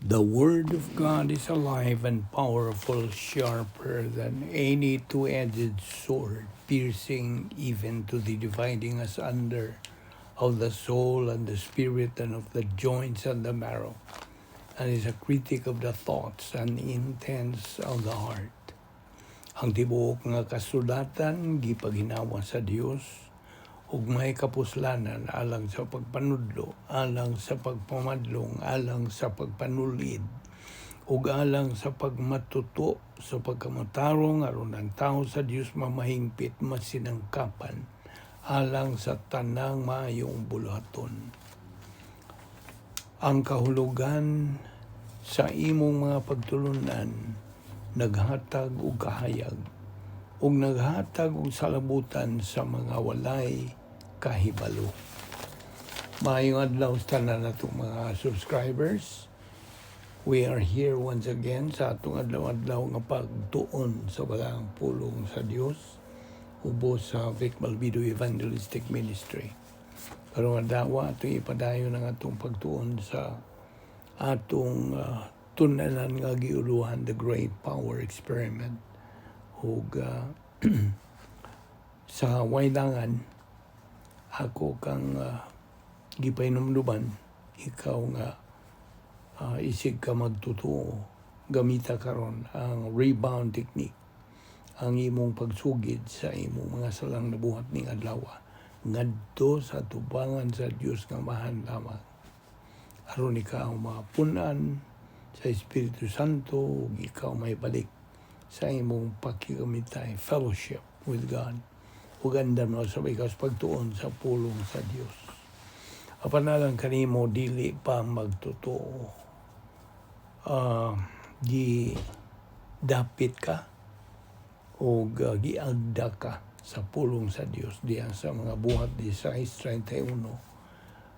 The Word of God is alive and powerful, sharper than any two-edged sword, piercing even to the dividing asunder of the soul and the spirit and of the joints and the marrow, and is a critic of the thoughts and intents of the heart. Ang tibuok nga kasulatan gipaghinawa sa Dios ug may kapuslanan alang sa pagpanudlo, alang sa pagpamadlong, alang sa pagpanulid, ug alang sa pagmatuto sa pagkamatarong, aron ang tao sa Dios mamahingpit, masinangkapan alang sa tanang maayong buluhaton. Ang kahulugan sa imong mga pagtulunan naghatag og kahayag ug naghatag og salabutan sa mga walay kahibalo. Maayong adlaw sa tanan natong mga subscribers. We are here once again sa atong adlaw-adlaw nga pagtuon sa balaang pulong sa Dios ubos sa Vic Malvido Evangelistic Ministry. Karong adlaw, atong ipadayon ang atong pagtuon sa atong tun-anan nga giuluhan The Great Power Experiment. Ug sa waydangan, ako kang gipahinumduman, ikaw nga isig ka magtutuo, gamita karon ang rebound technique, ang imong pagsugid sa imong mga salang nabuhat ning adlaw ngadto sa tubangan sa Dios nga Amahan lamang, aron ikaw mapunan sa Espiritu Santo ug ikaw may balik sa imong pakikamitay, fellowship with God, ug andam na sa ikaw sa pagtuon sa pulong sa Dios. Apan alang kanimo dili pa magtotoo, gi dapit ka o giagda ka sa pulong sa Dios diya sa mga Buhat 16:31,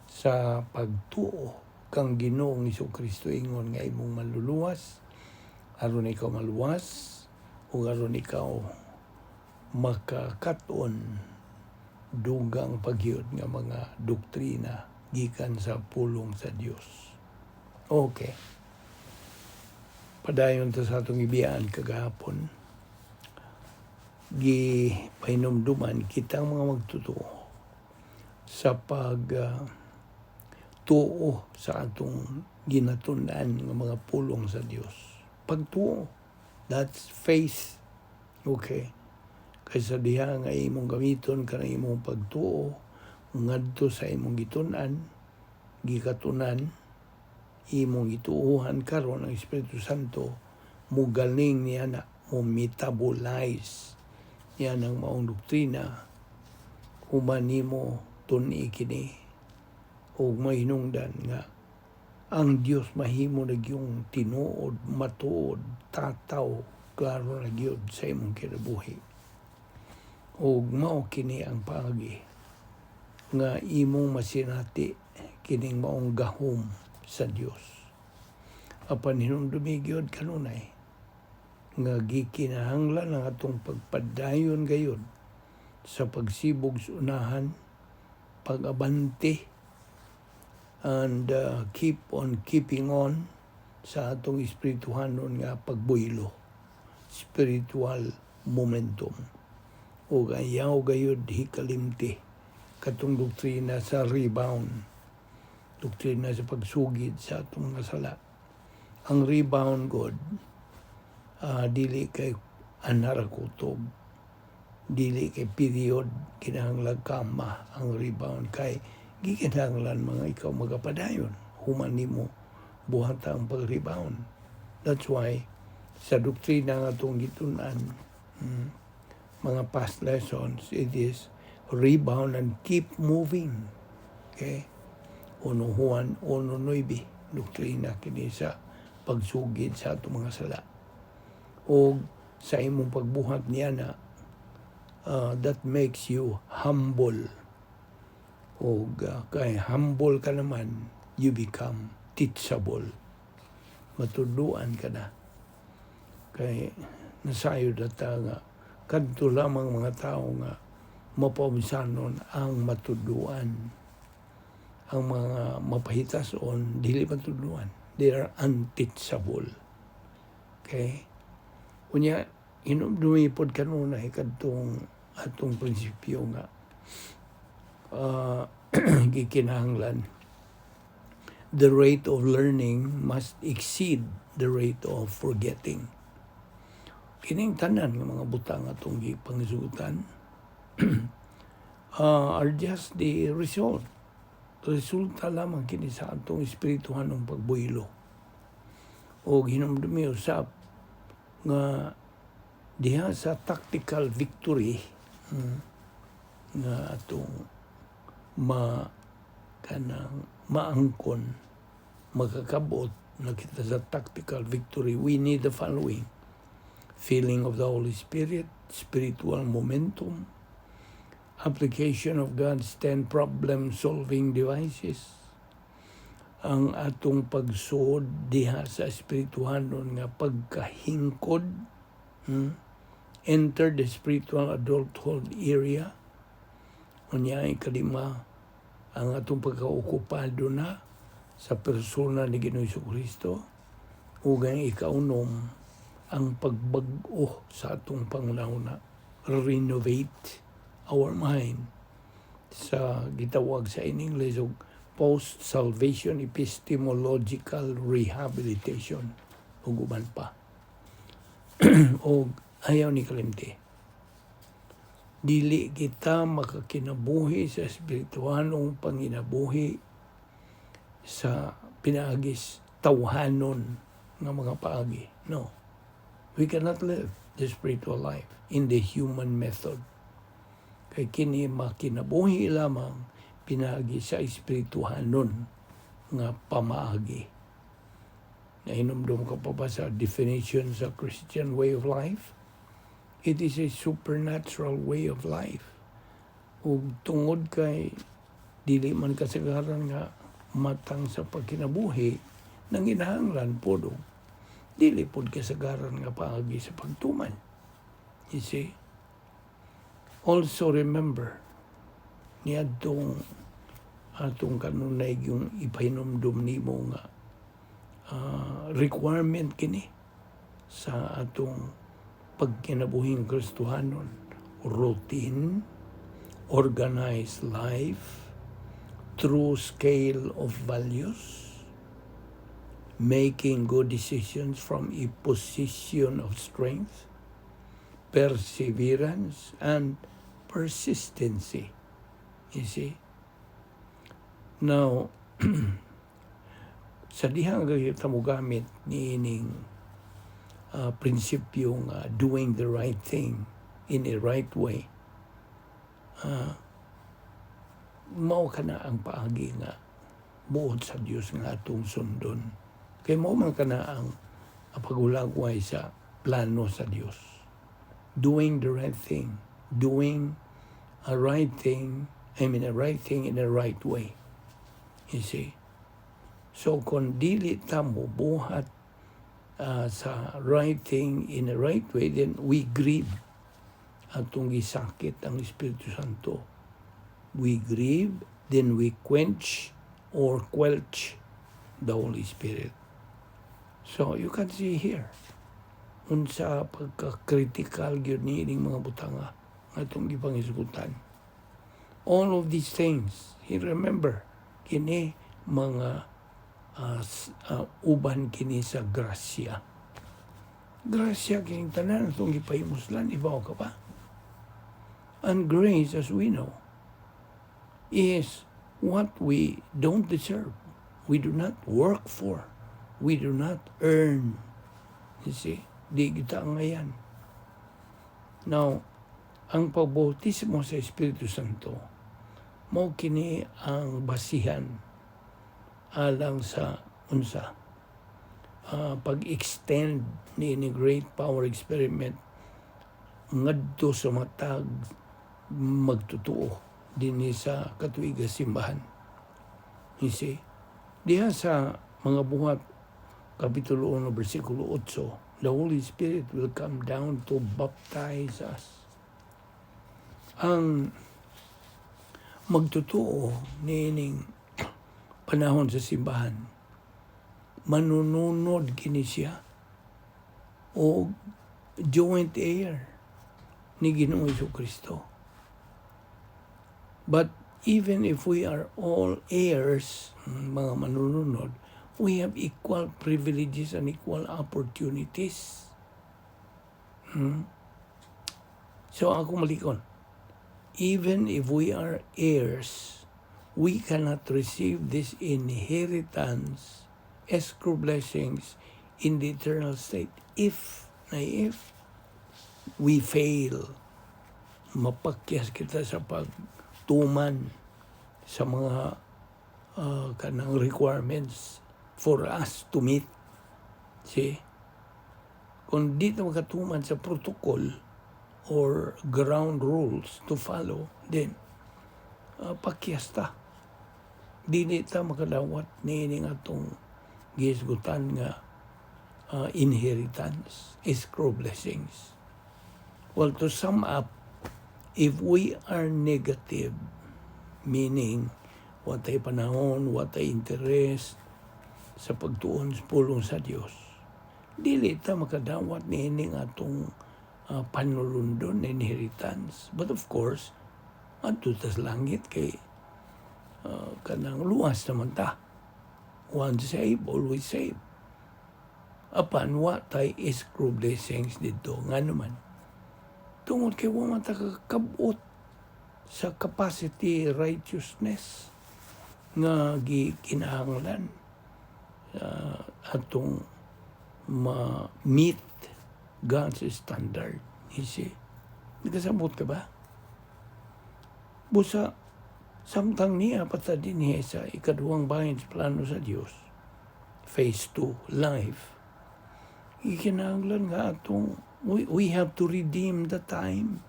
sa pagtuo kang Ginoong Kristo ingon nga imong maluluwas, aron ikaw maluwas ug aron ikaw makakaton dugang pagyud nga mga doktrina gikan sa pulong sa Dios. Okay. Padayon ta sa atong ibiyaan kagahapon. Gipahinumduman kitang mga magtotoo sa pag tuo sa atong ginatun-an nga mga pulong sa Dios. Pagtuo, that's faith. Okay. Kaysa diha nga imong gamiton kanang imong pagtuo ngadto sa imong gitun-an, gikatunan, imong gituohan karon, ang Espiritu Santo mugaling niya na mo metabolize niya ng maong doktrina human nimo tun-i kini ug mahinungdan nga ang Dios mahimo na gyung tinuod, matuod, tataw, klaro na gyud sa imong kinabuhi. Ug mao kini ang paagi nga imong masinati kining maong gahom sa Dios. Apan hinumdumi gyud kanunay nga gikinahanglan ang atong pagpadayon gayud sa pagsibog sa unahan, pag-abante, and keep on keeping on sa atong espirituhanon nga pagbuylo, spiritual momentum. Ug ayaw gayud hikalimti katong doktrina sa rebound, doktrina sa pagsugid sa atong mga sala. Ang rebound god, dili kay anara kutob, dili kay period kinahanglan kama ang rebound, kay gikinahanglan mga ikaw magapadayon human nimo buhat ang pag-rebound. That's why sa doktrina nga atong gitun-an, mga past lessons, it is rebound and keep moving. Okay? 1 Juan 1:9, doktrina kini sa pagsugid sa atong mga sala. O sa imong pagbuhat niya na that makes you humble. O kay humble ka naman, you become teachable. Matudluan ka na. Kay nasayod ta nga kadto lamang mga tao nga mapaubsanon ang matudluan. Ang mga mapahitason, dili matudluan. They are unteachable. Okay? Unya, hinumdumi pod kanunay kadtong atong prinsipyo nga gikinahanglan the rate of learning must exceed the rate of forgetting. Kining tanan nga mga butang atong gipangisugutan are just the result. Resulta lamang kini sa atong espirituhanong pagbuylo. O hinumdumi usab nga diha sa tactical victory nga atong ma kanang maangkon, makakabot na kita sa tactical victory, we need the following: filling of the Holy Spirit, spiritual momentum, application of God's 10 problem-solving devices, ang atong pagsuod diha sa espirituhanon nga pagkahingkod, enter the spiritual adulthood area. Unya, ikalima, ang atong pagkaokupado na sa persona ni Ginoong Kristo, ug ang ikaunom, ang pagbag-o sa atong panghunahuna, renovate our mind sa gitawag sa in English og post-salvation epistemological rehabilitation ug uban pa. Og ayaw ni kalimti, dili kita makakinabuhi sa espirituhanong panginabuhi sa pinaagis tawhanon nga mga paagi. No. We cannot live the spiritual life in the human method. Kay kini makinabuhi lamang pinaagi sa espirituhanon nga pamaagi. Nahinumdum ka pa ba sa definition sa Christian way of life? It is a supernatural way of life. Ug tungod kay dili man kasagaran nga matang sa pagkinabuhi, nanginahanglan pod og dili pod kasagaran nga paagi sa pagtuman. You see? Also remember, niadtong atong kanunay yung ipahinumdum nimo nga requirement kini sa atong pagkinabuhing Kristohanon: routine, organized life, true scale of values, making good decisions from a position of strength, perseverance, and persistency. You see? Now, sa dihang kita mo gamit ni ining prinsipyo nga doing the right thing in a right way, mao kana ang paagi nga buot sa Dios nga atong sundon. Kay mao man kana ang paghulagway sa plano sa Dios. Doing the right thing. Doing a right thing, I mean, a right thing in the right way. You see? So kung dili ta mo buhat sa right thing in the right way, then we grieve. Atong gisakit ang Espiritu Santo. We grieve, then we quench or quelch the Holy Spirit. So you can see here unsa pagka-critical gyud niining mga butanga nga atong gipangisgutan. All of these things, he remember, kini mga uban kini sa grasya. Grasya kining tanan atong gipahimuslan, ibaw ka ba? And grace, as we know, is what we don't deserve. We do not work for. We do not earn. You see? Di kita ngayan. Now, ang pagbautismo sa Espiritu Santo, mao kini ang basihan alang sa unsa pag-extend ni Great Power Experiment ngadto sa matag magtotoo dinhi sa katuiga simbahan. You see? Diha sa Mga Buhat Kapitulo 1 versikulo 8, the Holy Spirit will come down to baptize us. Ang magtotoo niining panahon sa simbahan, Manununod kini siya o joint heir ni Ginoong Kristo. But even if we are all heirs, mga manununod, we have equal privileges and equal opportunities. So ako malikon. Even if we are heirs, we cannot receive this inheritance, escrow blessings in the eternal state if we fail, mapakyas kita sa pagtuman sa mga kanang requirements for us to meet. See? Kung di ta makatuman sa protocol or ground rules to follow, then pakyas ta. Dili ta makadawat niining atong gihisgutan nga inheritance, escrow blessings. Well, to sum up, if we are negative, meaning watay panahon, watay interest sa pagtuon sa pulong sa Dios, dili ta makadawat niining atong panulundon, inheritance. But of course, adto ta sa langit kay kanang luwas naman ta. Once saved, always saved. Apan wa tay escrow blessings dito. Nga naman, tungod kay wa man ta kakabot sa capacity righteousness nga gikinahanglan atong ma-meet God's standard. You see? Nagkasabot ka ba? Busa, samtang niya pa ta dinhi sa ikaduhang bahin sa plano sa Dios, phase 2, life, ikinahanglan nga atong we have to redeem the time.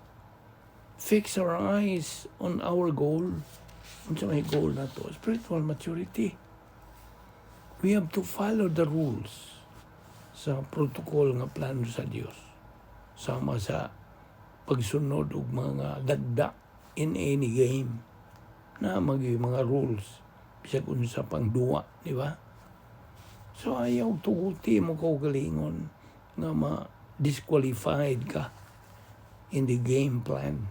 Fix our eyes on our goal. Unsa may goal na to? Spiritual maturity. We have to follow the rules sa protocol nga plano sa Dios. Sama sa pagsunod og mga dagda in any game na mag mga rules bisag unsa pang duwa, di ba? So ayaw tuguti mo kaugalingon nga ma-disqualified ka in the game plan.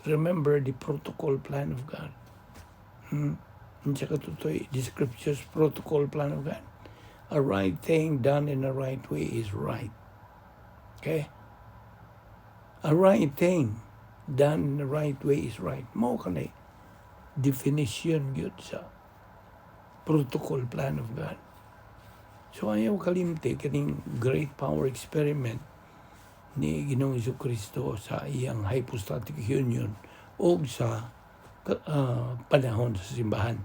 Remember the protocol plan of God. Unsa katutoy the scriptures protocol plan of God. A right thing done in the right way is right. Okay? A right thing done in the right way is right. Mao kanay definition gyud sa protocol plan of God. So ayaw kalimti kaning great power experiment ni Ginoong Kristo sa iyang hypostatic union o sa panahon sa simbahan.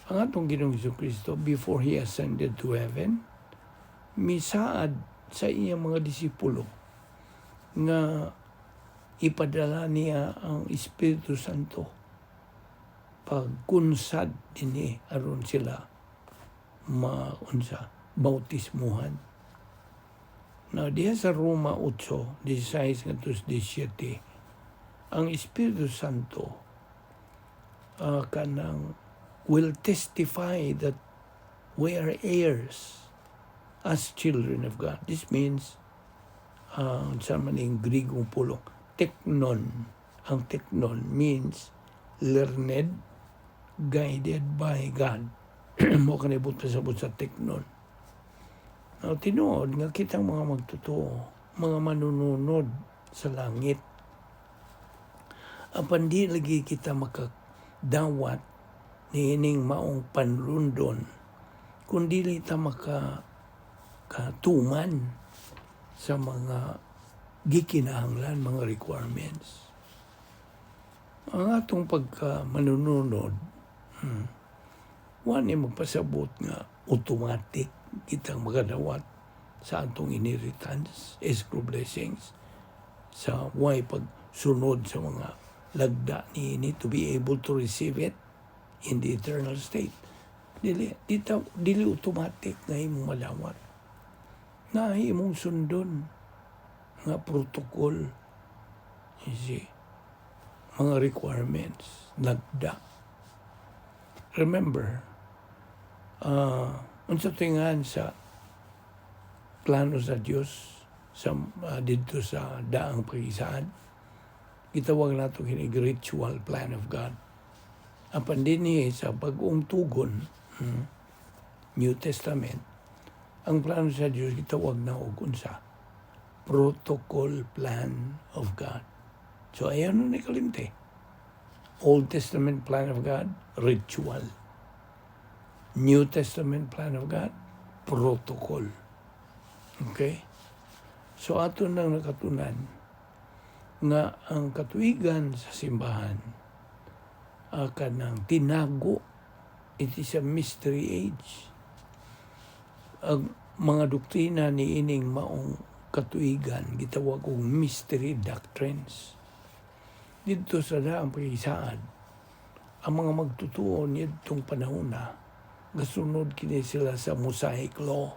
Ang atong Ginoong Kristo, before He ascended to heaven, misaad sa iyang mga disipulo nga ipadala niya ang Espiritu Santo pagkunsad dinhi aron sila maunsa, bautismuhan. Na diha sa Roma 8:16 ngadto 17, ang Espiritu Santo kanang will testify that we are heirs as children of God. This means, sa man yung Grigong pulong, teknon. Ang teknon means learned, guided by God. Mo kanibot pa sabot sa teknon. Now, tinuod nga kitang mga magtotoo, mga manununod sa langit. Apan di lagi kita makadawat niining maong panlundon kung dili ta maka katuman sa mga gikinahanglan, mga requirements. Ang atong pagka manununod, wa ni magpasabot nga automatic kitang makadawat sa atong inheritance, escrow blessings, sa way pagsunod sa mga lagda ni to be able to receive it in the eternal state. Dili, dili automatic nga imong madawat. Na imong sundon nga protocol. You see, mga requirements, lagda. Remember, Unsa tingan sa plano sa Dios sa didto sa daang pakisaad? Gitawag nato kini ritual plan of God. Apan dinhi sa bag-ong tugon, New Testament, ang plano sa Dios gitawag na og unsa? Protocol plan of God. So ayaw na ni kalimti. Old Testament plan of God, ritual. New Testament plan of God, protocol. Okay? So ato nang nakatunan nga ang katuigan sa simbahan kanang tinago, it is a mystery age. Ang mga doktrina ni ining maong katuigan gitawag og mystery doctrines. Didto sa daang pakisaad, ang mga magtutuo nidtong panahon na gasunod kini sila sa Mosaic Law.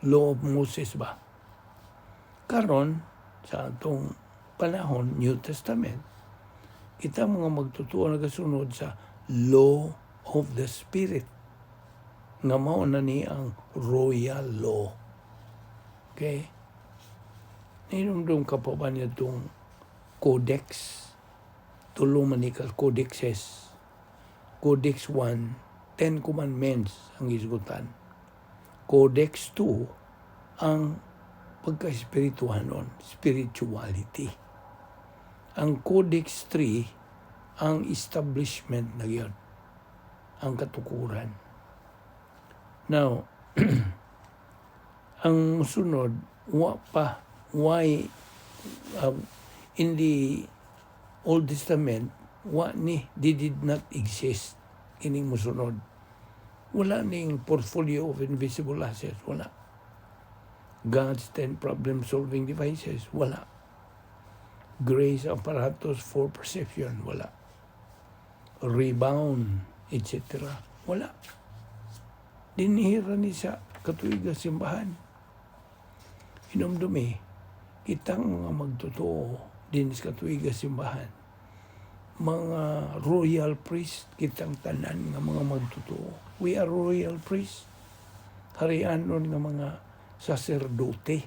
Law of Moses ba? Karon sa atong panahon, New Testament, kita mga magtutuo nagasunod sa Law of the Spirit nga mao na ni ang royal law. Okay? Nahinumdum ka pa ba niya itong codex? Tulo man ni ka codexes. Codex 1, Ten Commandments ang gisgutan. Codex 2, ang pagka-espirituhanon, spirituality. Ang Codex 3, ang establishment na yun, ang katukuran. Now, ang sunod, wa pa, why, in the Old Testament, wa ni, they did not exist ining musunod. Wala ning portfolio of invisible assets, wala. God's 10 problem-solving devices, wala. Grace apparatus for perception, wala. Rebound, etc. Wala. Dinhira ni sa katuiga simbahan. Hinumdumi, kitang mga magtotoo din sa katuiga simbahan. Mga royal priest, kitang tanan nga mga magtotoo. We are royal priest. Harianon nga mga saserdote.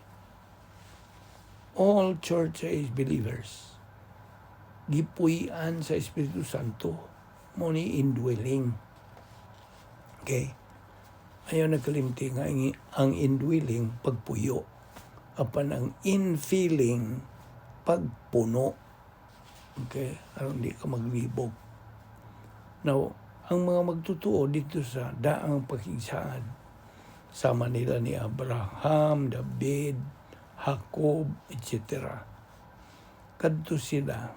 All church age believers. Gipuy-an sa Espiritu Santo. Mo ni indwelling. Okay? Ayaw nagkalimti nga ang indwelling pagpuyo. Apan ang infilling pagpuno. Okay? Aron di ka maglibog. Now, ang mga magtotoo dito sa daang pakigsaad, sama nila ni Abraham, David, Jacob, etc. Kadto sila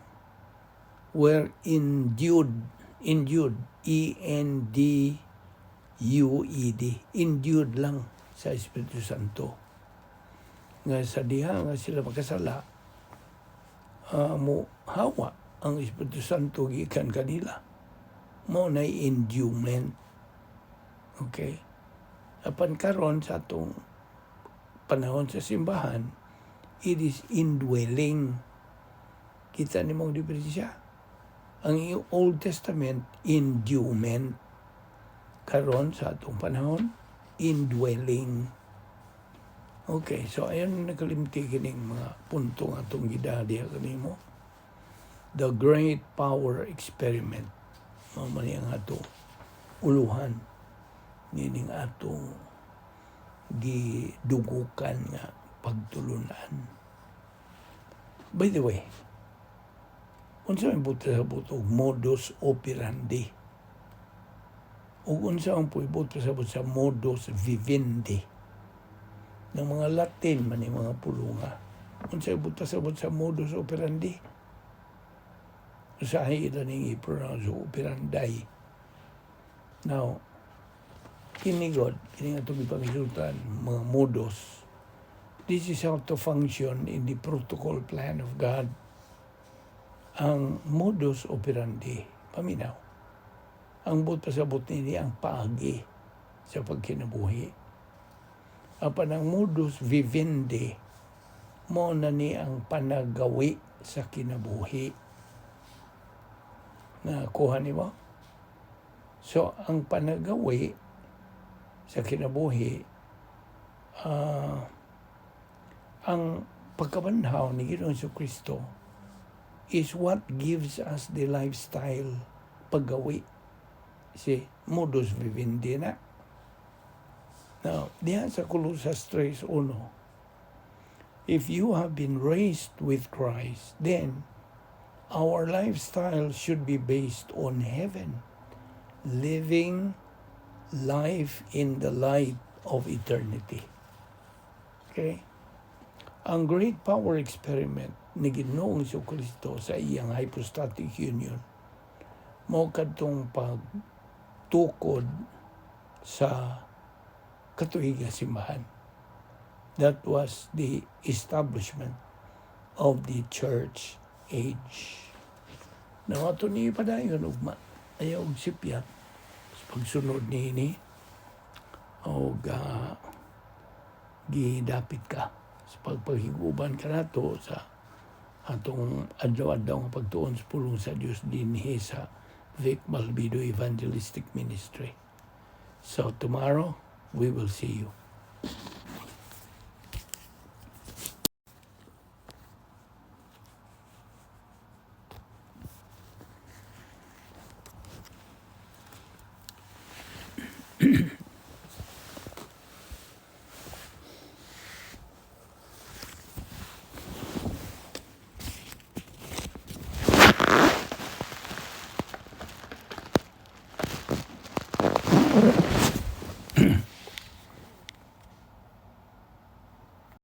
were endued, endued, endued, endued lang sa Espiritu Santo. Nga sa diha nga sila makasala, mo hawa ang Espiritu Santo gikan kanila. Mo na endowment. Okay? Apan karon sa atong panahon sa simbahan, it is indwelling. Kita ni mong diferensya. Ang Old Testament, endowment. Karon sa atong panahon, indwelling. Okay, so ayon nakalimti kining mga punto nga atong gidadi kanimo. The Great Power Experiment. Mao man ang atong uluhan nining atong gidugukan nga pagtulunan. By the way, unsa may buot pasabot og modus operandi? Ug unsa ang buot pasabot sa modus vivendi? Ng mga Latin man ni mga pulunga. Unsa buot pasabot sa modus operandi? Usahay ila ning i-pronounce operandi. Now, kini god, kini nga itong ipangisutan, mga modus. This is how to function in the protocol plan of God. Ang modus operandi, paminaw. Ang buot pasabot nini ang paagi sa pagkinabuhi. Apan ang modus vivendi, mo na ni ang panagawi sa kinabuhi. Nakuha ni mo? So, ang panagawi Sa kinabuhi, ang pagkabanhaw ni Ginoong Kristo is what gives us the lifestyle paggawi. Si modus vivendi na. Now, diyan sa Colosas 3.1, if you have been raised with Christ, then our lifestyle should be based on heaven, living life in the light of eternity. Okay? Ang great power experiment ni Ginoong Kristo sa iyang hypostatic union mao kadtong pagtukod sa katuig nga simbahan. That was the establishment of the church age. Now, ato ni padayon ugma. Ayaw og sipyat sa pagsunod niini og gidapit ka sa pagpaghiguban ka nato sa atong adlaw-adlaw nga pagtuon sa pulong sa Dios dinhi sa Vic Malvido Evangelistic Ministry. So tomorrow we will see you.